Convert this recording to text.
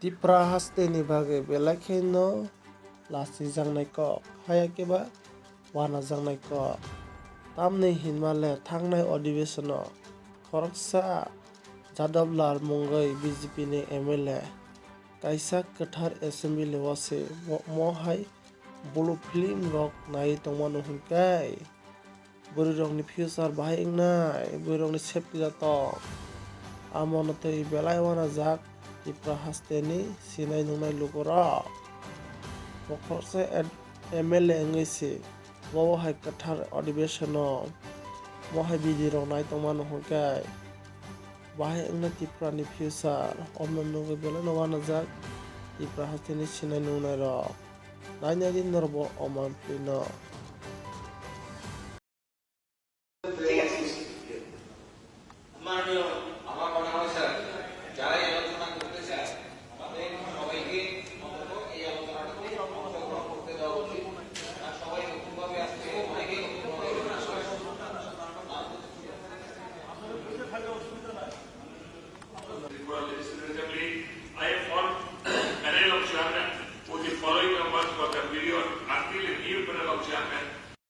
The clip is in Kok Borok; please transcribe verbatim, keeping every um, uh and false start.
Tipra hasteni bagwi belai kheno lachijaknai kok, haya khe ba wanajaknai kok. Tamni hinmale thangnai odhibesono khoroksa Jadab Lal mungwi B J P ni M L A kaisa kwthar assembly o se mo, mo hai blue film rok nai tongmano hwnkhe bwrwirokni future bahai wngnai, bwrwirokni safety da tong. Amono twi belai wanajak Tipra hasteni sinai nungnai lukurok. Bo khoroksa M L A wngwi se, bo hai kwthar odhibesono bo hai bidi rok nai tongmano hwnkhe bahai wngna Tipra ni future. Omno nugwi belai no wanajak Tipra hasteni sinai nungnai rok. Nainai di norok bo oman pli no.